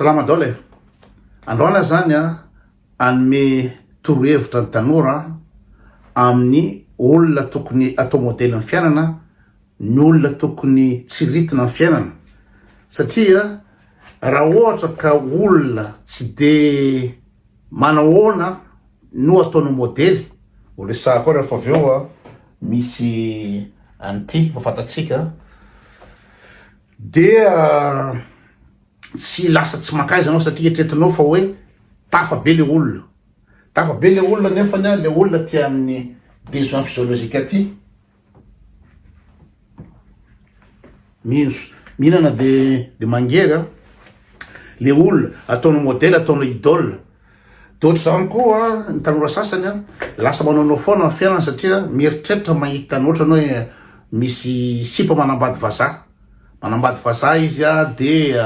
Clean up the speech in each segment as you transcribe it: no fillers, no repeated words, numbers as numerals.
Salama daholo e! Androany aho zany an hanome torohevitra ny tanora amin'ny olona tokony atao modely ny fiainana, ny olona tokony tsiritina ny fiainana satria raha ohatra ka olona tsy de manahoana no ataonao modely, ho resahako eo rehefa avy eo an, misy an'ity efa fantatsika dia tsy lasa tsy mankaiza anao satria eritreretinao fa hoe tafa be le olona, tafa be le olona nefany an le olona aty amin'ny besoin physiologique aty mino mihinana de de mangery an, le olona ataonao modèle ataonao idole, de ohatr'izany koa ny tanora sasany an lasa manaonao foana ny fiainana satria mieritreritra mahita ny ohatrany hoe misy sipa manambady vazaha. Manambady vazaha izy a, de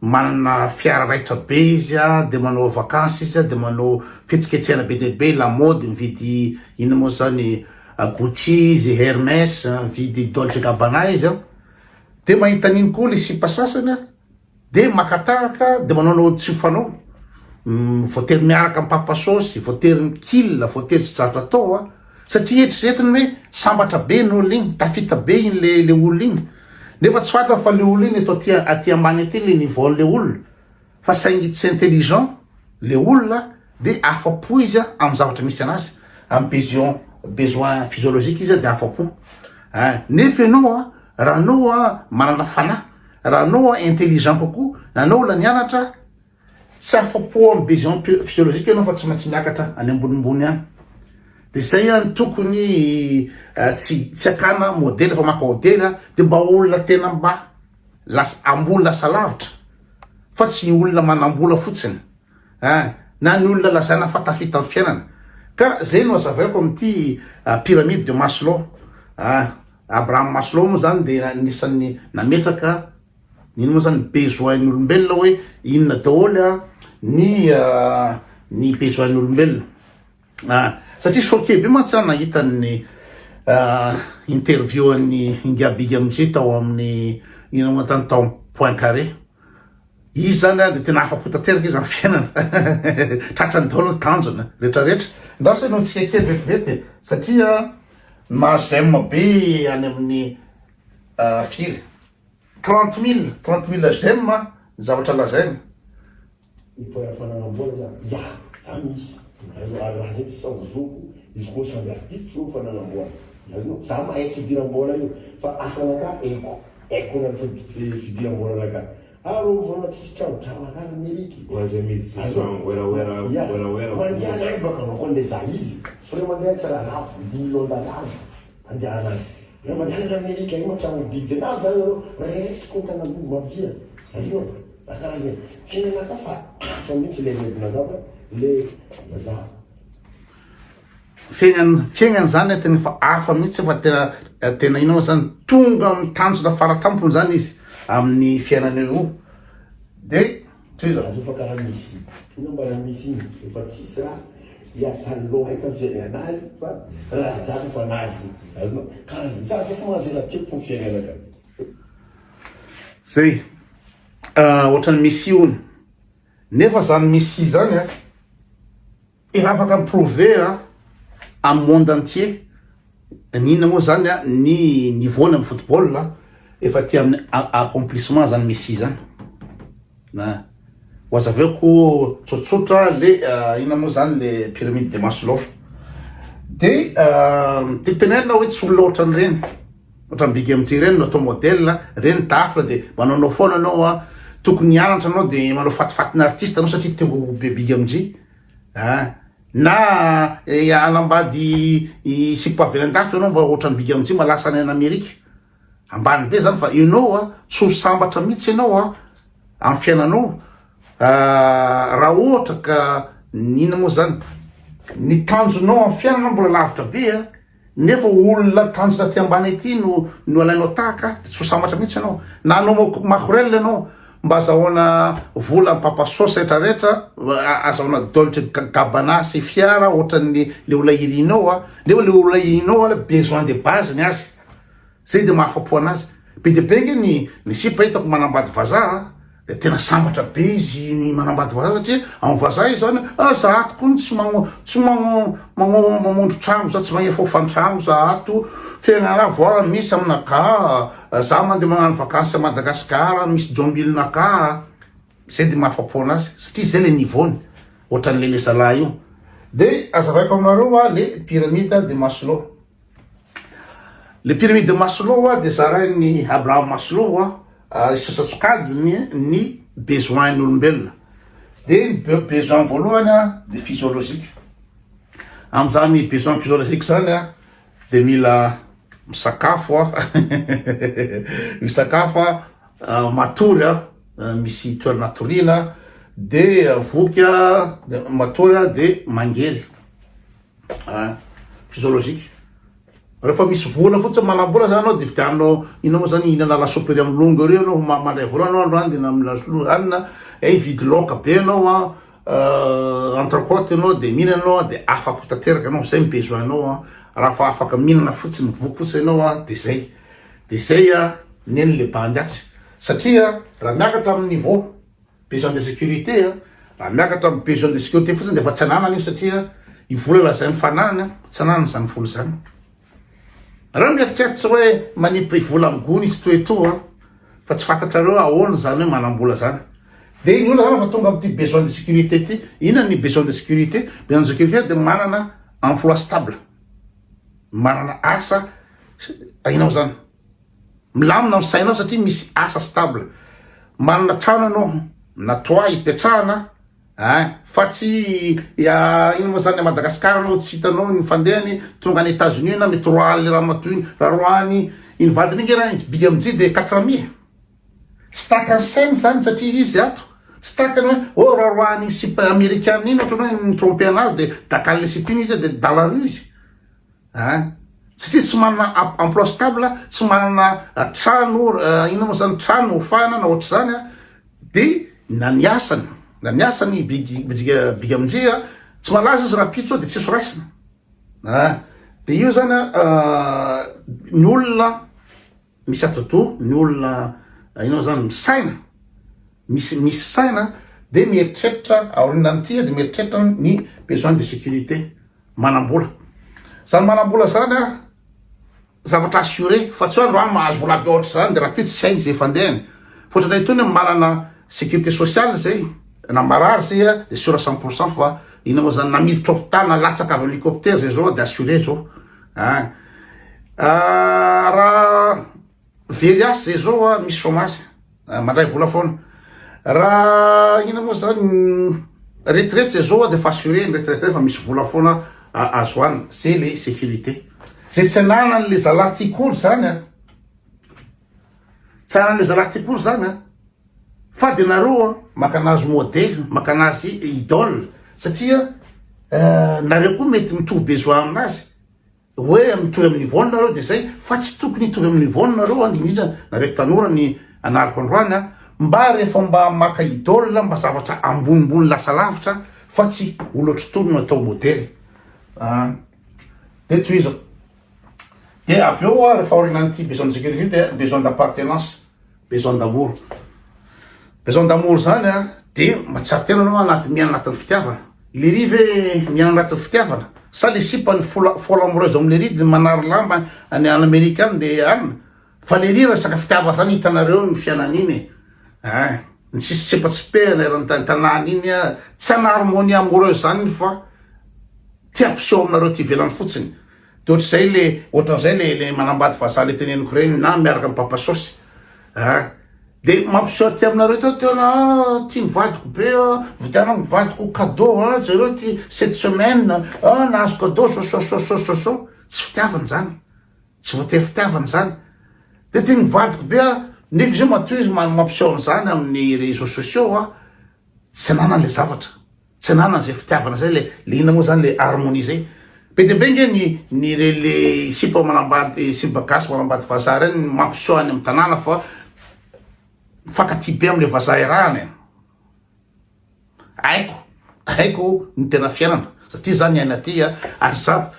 manana fiara raitra be izy a, de manao vacance izy a, de manao fihetsiketsehana be dia be, lamaody, mividy inona moa zany Gucci izy, Hermes, mividy Dolce Gabbana izy a, de mahita an'iny koa le sipa sasany a, De maka tahaka de manaonao tsy ho fanao, voatery miaraka am papa saosy, voatery mi-kill, voatery tsy zatra atao a, satria eritreretiny hoe sambatra be ny olona iny, tafita be iny le le olona iny, nefa tsy fantany fa le olona iny eto aty aty ambany aty le niveau an'le olona, fa saingy tsy intelligent le olona de afa-po izy a amin'ny zavatra misy anazy, amin'ny besion besoin physiologique izy a de afa-po, ein, nefa ianao a raha anao a manana fanahy Raha anao intelligent kokoa, na anao olona nianatra, tsy afa-po amin'ny besoin physiologique ianao fa tsy maintsy miakatra any ambonimbony any. Dia izay no tokony tsy tsy hakana modèle fa maka modèle dia mba olona tena mba lasa ambony lasa lavitra fa tsy olona manam-bola fotsiny ein, na ny olona lazaina fa tafita amin'ny fiainana. Ka izay no hazavaiko amin'ity pyramide de Maslow ein. Abraham Maslow moa zany dia anisan'ny nametraka ny inona moa zany besoin ny olombelona hoe inona daholo a ny ny besoin ny olombelona ah, satria choqué be mantsy aho nahita ny interview an'ny Ingahy Big MJ tao amin'ny inona moa tany tao Point Carré. Izy zany a dia tena afa-po tanteraka izy amin'ny fiainana. Tratrany daholo ny tanjona rehetrarehetra. Andraso ianao tsy kely vetivety e, satria mahazo j'aime be any amin'ny firy? 30 mille, 30 mille j'aime ny zavatra lazainy. Ny point fananam-bola zany, ya, zany misy, azonao, ary raha zay tsy saozoko, izy koa samby artiste fo fananam-bola, azonao, za mahay fidiram-bola io, fa asanakahy haiko, haiko na ny fidiram-bolanakahy, ary rô vao tsisy trano drama any Amerika, Ho aza miditra azonao, werawera ya, werawera mandeha any baka anao koa ndeha za izy, frais mandeha any tsy raha lafo, dix millions d'ariary andehanana any, raha mandeha any Amerika io trano big zay, na avy any anao, raisiko an-tanam-bola mavia, azonao. Raha karaha zay fiainanakahy fa hafa mihitsy le rêve-nakahy fa le vazaha. Fiainana fiainana zany tena efa hafa mihitsy fa tena tena inona moa zany tonga amin'ny tanjona faratampony zany izy amin'ny fiainana io de tohizo. Azo fa karaha misy ino mba raha misy iny efa tsisy raha hiasan'ny loha efa fiainana azy fa raha jiaby efa nazy azonao karaha zay za efa mahazo raha tiako fo fiainana ka. Zay. Ohatran'ny Messi hono. Nefa zany Messi zany a, efa afaka mi-prouver a amin'ny monde entier ny inona moa zany a ny niveau-ny amin'ny football a, efa aty amin'ny accomplissement zany Messi zany. Na ho azavaiko tsotsotra le inona moa zany le pyramide de Maslow. De tiako tenenina hoe tsy olona ohatran'ireny. Ohatran'ny Big MJ ireny no atao modèle, ireny dafla de manaonao foana anao a, tokony hianatra anao de manao fatifatina artiste anao satria te ho be Big MJ a, na hanambady sipa avy any andafy anao mba ohatran'ny Big MJ mba lasa any an'Amerika, ambany be zany fa enao a tsy ho sambatra mihitsy enao a amin'ny fiainanao raha ohatra ka ny inona moa zany ny tanjonao amin'ny fiainana mbola lavitra be a. Nefa olona tanjona aty ambany aty no no alainao tahaka de tsy ho sambatra mihitsy ianao. Na hanao makorel ianao mba azahoana vola am papa sauce rehetra rehetra, azahoana dolce gabbana sy fiara ohatran'ny le olona irinao a, nefa le olona irinao a besoin de base ny azy, zay de mahafapo anazy. Be dia be nge ny ny sipa hitako manambady vazaha a. De tena sambatra be izy manambady vazaha satria amin'ny vazaha izy zany ah za ato koa tsy magno tsy magno magno mamondro tragno za tsy magnefa hofan-tragno za ato fiainana voa misy aminakahy za mandeha magnano vakansy à Madagascar misy jombilinakahy zay de mahafapo anazy satria zay le niveau-ny ohatran'le le zalahy io de azavaiko aminareo a le pyramide de Maslow. Le pyramide de Maslow de zarain'i Abraham Maslow isan-tsokajiny ny besoin ny olombelona. De ny besoin voalohany de physiologique. Amin'izany besoin physiologique zany de mila misakafo, misakafo, matory, misy toerana atoriana, de voky, de matory de mangery. Ah, physiologique. Rehefa misy vola fotsiny manam-bola zany anao de vidianao inona moa zany hihinana lasopy ery amin'ny longo ery anao mandray vola anao androany de amin'ny lasopy hanina eh hividy laoka be anao an euh, entrecôte anao de mihinana anao de afapo tanteraka anao zay ny besoin nao an raha fa afaka mihinana fotsiny mivoky fotsiny anao an de zay de zay an neny le bandy atsy satria raha miakatra amin'ny niveau Besoin de sécurité a, raha miakatra amin'ny besoin de sécurité fotsiny dia efa tsy ananany io satria io vola lazainy fa ananany a, tsy ananany izany vola izany. Nareo mieritreritra hoe manipy vola amin'ny gony izy to et to a, fa tsy fantatrareo ahoana izany hoe manam-bola izany. Dia ny olona izany efa tonga amin'ity besoin de sécurité ity, inona ny besoin de sécurité? Besoin de sécurité dia manana emploi stable, manana asa, inona moa izany? Milamina ny sainao satria misy asa stable. Manana trano ianao na toit hipetrahana ein, fa tsy inona moa zany à Madagascar anao tsy hitanao ny fandehany, tonga any Etats Unis ianao mety roahan'le ramatoa iny, raha roahany iny vadiny iny nge raha big amji de quatre mille. Tsy takany sainy zany satria izy ato, tsy takany hoe oh raha roahan'iny sipa amerikana iny ohatran'ny hoe ni-tromper anazy de dakan'le sipa iny izy de dans la rue izy. Ein! Satria tsy manana emploi stable, tsy manana trano, inona moa zany, trano hofahana na ohatr'izany an, de na ny asany, na ny asany big big amindry an, tsy malaza izy rahampitso de tsisy ho raisina. Ein! De io zany an, ny olona Misy atidoha ny olona inona zany misaina, misy misy saina de mieritreritra aorianan'ity de mieritreritra ny besoin de sécurité, manam-bola. Zany manam-bola zany an, zavatra assuré fa tsy hoe androany mahazo vola be ohatr'izany de rahampitso tsy hainy ze fandehany. Fa ohatranay itony manana sécurité sociale zay, na marary zay an de sûr à 100% fa inona moa zany na miditra hôpital na latsaka avy hélicoptère zay zao de assuré zao. An! Raha very asa zay zao an, misy chômage, mandray vola foana. Raha inona moa zany, retraite zay zao an de efa assuré ny retraite fa misy vola foana azo hanina, zay le sécurité. Zay tsy ananan'le zalahy ty kory zany an, tsy ananan'le zalahy ty kory zany an, Fa de nareo an maka anazy modely, maka anazy idole satria nareo koa mety mitovy besoin aminazy, hoe mitovy amin'ny niveau-ny nareo de zay, fa tsy tokony hitovy amin'ny niveau-ny nareo an, indrindra nareo tanora ny anariko androany an, mba rehefa mba maka idole mba zavatra ambonimbony lasa lavitra fa tsy olo ohatr'itony no atao modely an, de tohizako, de avy eo an rehefa aorianan'ity besoin de sécurité de besoin d'appartenance. Besoin d'amour. Besoin d'amour zany a, de mahatsiaro tena anao anaty miaina anatin'ny fitiavana. Lery ve miaina anatin'ny fitiavana? Sa le sipa ny fola folle amoureuse am lery de manary lamba any any Amerika any de any? Fa lery resaka fitiavana zany hitanareo ny fiainana iny e. Ein, ny tsisy tsipatsipehana eran'ny tanàna iny a, tsy en harmonie amoureuse zany iny fa te hampiseho aminareo aty ivelany fotsiny. De ohatr'izay le ohatran'izay le le manambady vazaha le teneniko ireny na miaraka am papa saosy a! De mampiseho aty aminareo teo tena ah ty ny vadiko be ah, vidianako ny vadiko cadeau ah jereo ty cette semaine ah nahazo cadeau so so so so so so, tsy fitiavana zany, tsy voatery fitiavana zany, de ty ny vadiko be ah, nefa izy io matoa izy mampiseho an'izany amin'ny réseaux sociaux ah, tsy ananany le zavatra. Tsy ananany zay fitiavana zay le le inona moa zany le harmonie zay. Be dia be nge ny ny re le sipa manambady sipa gasy manambady vazaha reny mampiseho any amin'ny tanàna fa mifankatia be amle vazaha iarahana e. Haiko haiko ny tena fiainana satria za niaina aty a ary za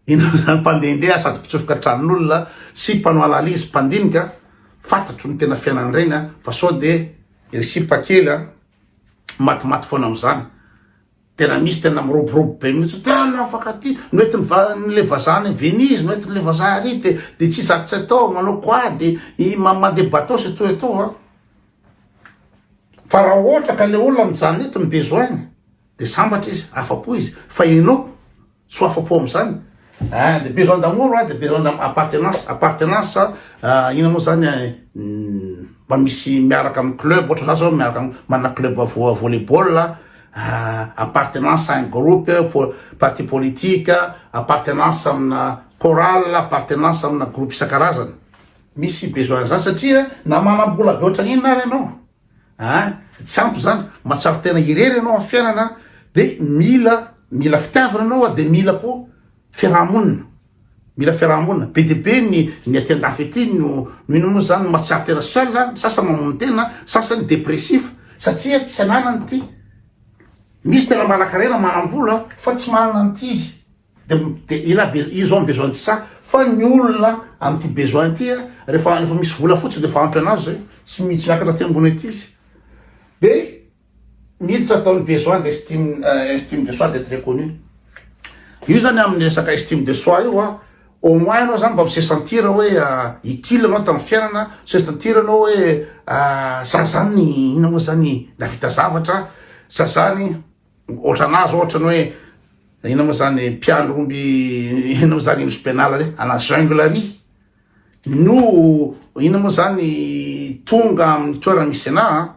inona zany mpandehandeha sady mpitsofoka tranon'olona sy mpanao analyse mpandinika fantatro ny tena fiainan'ireny a fa sao de. Ry sipa kely a, matimaty foana amin'izany. Tena misy tena miroborobo be mihitsy, tena mifankatia, noentin'ny va- le vazaha any Venise, noentin'le vazaha ary de de tsy zaka tsy atao, manao quoi, de i ma- mandeha bateau sy tout et tout an. Fa raha ohatra ka le olona mijanona eto ny besoin-ny de sambatra izy, afa-po izy, fa ianao Tsy ho afa-po amin'izany eh, de besoin d'amour ah, de besoin d'appartenance, appartenance ah, inona moa zany eh, mba misy miaraka amin'ny club, ohatra za zao miaraka manana club volley-ball, ah, appartenance à un groupe, parti politique, appartenance amina chorale, appartenance amina groupe isan-karazany. Misy besoin an'izany satria na manam-bola be ohatran'inona ary ianao, An! Tsy ampy zany, mahatsiaro tena irery ianao amin'ny fiainana de mila mila fitiavana ianao de mila koa fiarahamonina, mila fiarahamonina, be dia be ny ny aty andafy aty no no inona moa zany mahatsiaro tena seul, ny sasany mamono tena, sasany dépressif satria tsy ananany ity, misy tena manankarena manam-bola fa tsy manana an'ity izy. De de il a ils ont besoin de ça fa ny olona amin'ity besoin ity a rehefa rehefa misy vola fotsiny de efa ampy anazy zay tsy tsy miakatra aty ambony aty izy de miditra ataon'ny besoin d'estime estime de soi d'être reconnu io zany amin'ny resaka estime de soi io a au moins ianao zany mba mi-se sentir hoe utile anao tamin'ny fiainana se sentir anao hoe za zany inona moa zany nahavita zavatra za zany Ohatranà zao ohatran'ny hoe inona moa zany mpiandry omby inona moa zany nosy penala re ana jungle ary no inona moa zany tonga amin'ny toerana misy anà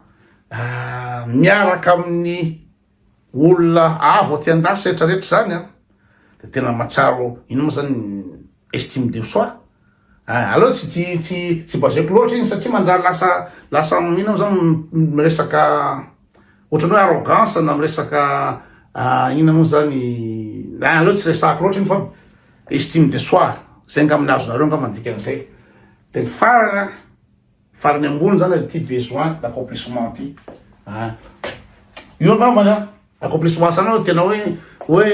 miaraka amin'ny olona avo aty andafy sy rehetra rehetra zany a de tena mahatsiaro inona moa zany estime de soi aleo tsy tsy tsy tsy baseko loatra iny satria manjary lasa lasa inona moa zany miresaka Ohatran'ny hoe arrogance na miresaka inona moa zany, aleo tsy resahako loatra iny fa estime de soi, zay angamba ny azonareo angamba ny dikan'izay. De ny farany, farany ambony zany ity besoin d'accomplissement ity. Io angambany an, accomplissement zany hoe tena hoe hoe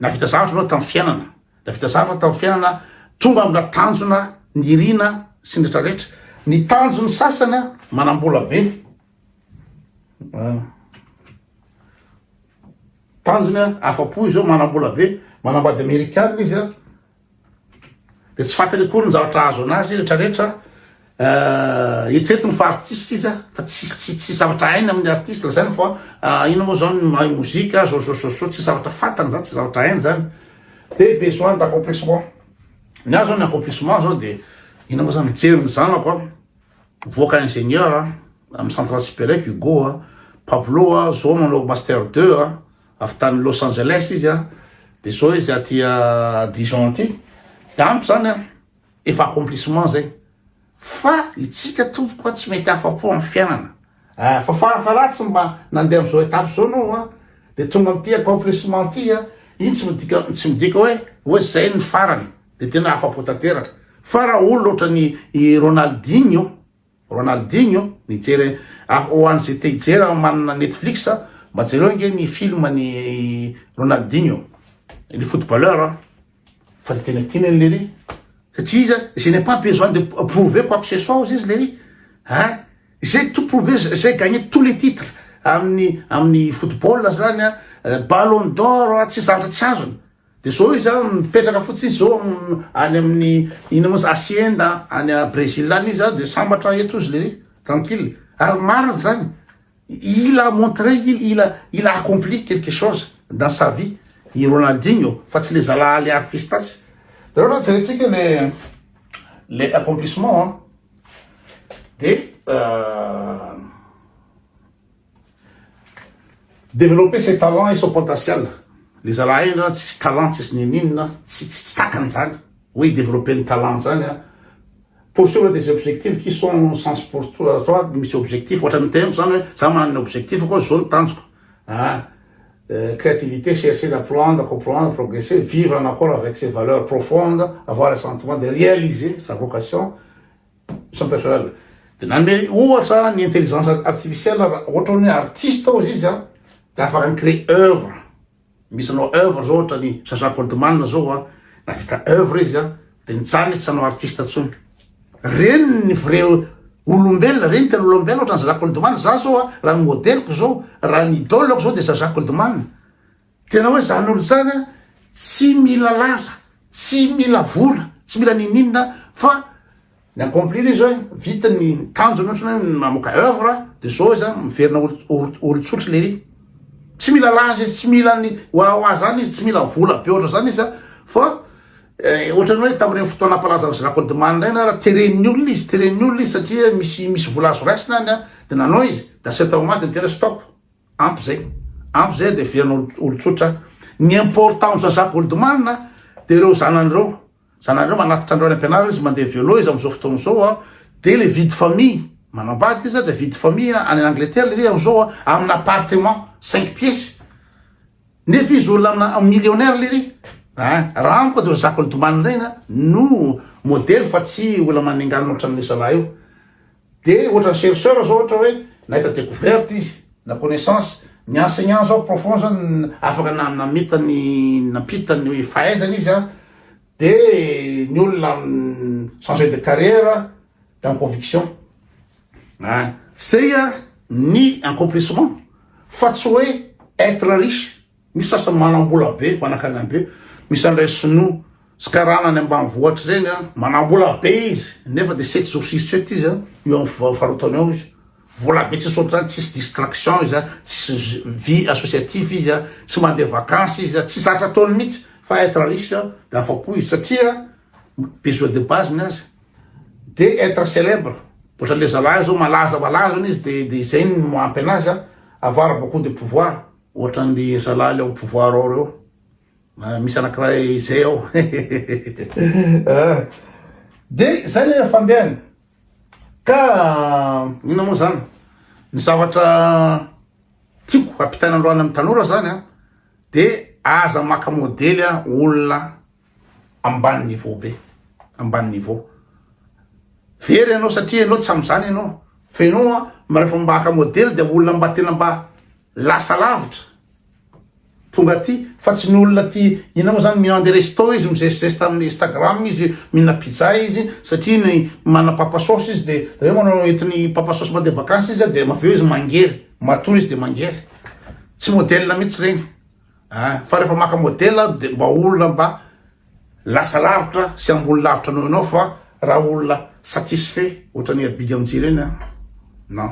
nahavita zavatra anao tamin'ny fiainana, nahavita zavatra tamin'ny fiainana, tonga amina tanjona nirina sy ny retraretra. Ny tanjon'ny sasany an, manam-bola be. Tanjony a, afa-po izy eo, manam-bola be, manambady amerikana izy a, de tsy fantany akory ny zavatra ahazo anazy retraretra, eritreretiny fa artiste izy a, fa tsisy tsy tsisy zavatra hainy amin'ny artiste lazainy fa inona moa zany mahay mozika zao zao zao zao, tsisy zavatra fantany zany, tsisy zavatra hainy zany, de besoin d'accomplissement, ny ahy zao ny accomplissement zao de inona moa zany mijery ny zanako a. Mivoaka ingénieur amin'ny centrale Supélec Hugo a, Pablo a zao manao master deux a, avy tany Los Angeles izy a, de zao izy aty Dijon aty, de amiko zany a efa accomplissement zay, fa itsika tompoko a tsy mety afa-po amin'ny fiainana eh, fa farafaharatsiny mba nandeha am'zao étape zao anao a, de tonga am'ty accomplissement ty a, iny tsy midika tsy midika hoe hoe zay ny farany. de tena afa-po tanteraka fa raha olona ohatran'i i Ronaldinho Ronaldinho nijery ho an'izay te hijery raha manana Netflix mba jereo ange ny film ny Ronaldinho le footballeur fa de tena tiany an'i lery satria izy je n'ai pas besoin de prouver quoi que ce soit ozy izy lery hein j'ai tout prouvé j'ai gagné tous les titres amin'ny amin'ny football zany a ballon d'or tsy zavatra tsy azony De zao izy an, mipetraka fotsiny izy zao any amin'ny inona moa zany hacienda any Brésil any izy an, de sambatra eto izy lery, tranquille. Ary marina zany, il a montré, il a il a accompli quelque chose dans sa vie i Ronaldinho fa tsy le zalahy le artiste atsy. De reo raha jerentsika le le accomplissement an, de Développer ses talents et son potentiel, le zalahy iny an tsisy talent tsisy ninoninona tsy tsy takany zany hoe hi-developper ny talent zany an, poursuivre des objectifs qui sont sens pour toi, misy objectif ohatran'ny niteneniko zany hoe za manana ny objectif-ko hoe zao ny tanjoko an, créativité, chercher d'apprendre, comprendre, progresser, vivre en accord avec ses valeurs profondes, avoir le sentiment de réaliser sa vocation, Son personnel. De nanome ohatra ny intelligence artificielle raha ohatra hoe artiste ozy izy an, de afaka mi-créer oeuvre. Misy anao oeuvre zao ohatra ny Jean-Jacques Goldman zao an, nahavita oeuvre izy an, de nijanona izy tsy hanao artiste intsony. Reny ny vrai. Olombelona, reny tena olombelona ohatran'i Zaza Goldman, za zao a, raha ny modeliko zao, raha ny idole-ko zao de Zaza Goldman. Tena hoe zany olo zany a, tsy mila laza, tsy mila vola, tsy mila n'inon'inona fa ny accomplir izy hoe vita ny tanjony ohatrany hoe mamoaka oeuvre de zao izy a miverina olon-tsotra lery. Tsy mila laza izy, tsy mila ny wawa zany izy, tsy mila vola be ohatra zany izy a, fa ohatrany hoe tamin'ireny fotoana nampalaza an'i Rakotoman ireny ary teren'ny olona izy, teren'ny olona izy satria misy misy vola azo raisina any a, de nanao izy, de à certain moment de niteny hoe stop. Ampy zay. Ampy zay de averina olon-tsotra. Ny important am Zaza Goldman de reo zanany reo. Zanany reo manatitra andreo any ampianarana izy mandeha vélo izy amzao fotoana zao a. De le vie de famille, manambady izy de vie de famille any Angleterre lery amzao a, amina appartement cinq pièces. Nefa izy olona amina millionnaire lery. Ein, raha amiko de Zaza Goldman reny no modely fa tsy olona manenganina otran'le zalahy io. De ohatran'ny chercheur zao ohatra hoe nahita decouverte izy na connaissance, ny enseignant zao profond zany afaka namita ny nampita ny fahaizany izy an, de ny olona changer de carrière de en conviction an, zay an ny accomplissement fa tsy hoe être riche. Misy sasany manambola be, manankarena be, misy an'ilay sinoa sy karana any ambanivohitra ireny an, manambola be izy nefa dia sept jours sur sept izy an eo amin'ny farotany ao izy, vola be tsisy ohatr'izany, tsisy distraction izy an, tsisy vie associative izy an, tsy mandeha vacances izy an, tsy zatra ataony mihitsy fa être riche dia afa-po izy satria besoin de base ny azy, dia être célèbre, ohatran'ilay zalahy zao malaza malaza hono izy dia dia izay no ampy anazy an, avoir beaucoup de pouvoir. Ohatran'ny zalahy le au pouvoir ao reo. Misy anakiray zay ao. De zay le fandehany. Ka inona moa zany? Ny zavatra tiako ampitaina androany amin'ny tanora zany an, de aza maka modely olona ambany niveau be, ambany niveau. Very ianao satria ianao tsy amin'izany ianao. Fa ianao an, rehefa maka modely dia olona mba tena mba lasa lavitra tonga aty fa tsy ny olona aty inona moa zany mihandeha resto izy mizesizesta amin'ny instagram izy mihina pizza izy satria ny manana papa sauce izy de reo manao entiny papa sauce mandeha vakansy izy de avy eo izy mangery matory izy de mangery tsy modèle mihitsy reny ah fa rehefa maka modèle de mba olona mba lasa lavitra sy ambony lavitra noho ianao fa raha olona satisfait ohatran'ny abidy amintsy ireny ah non.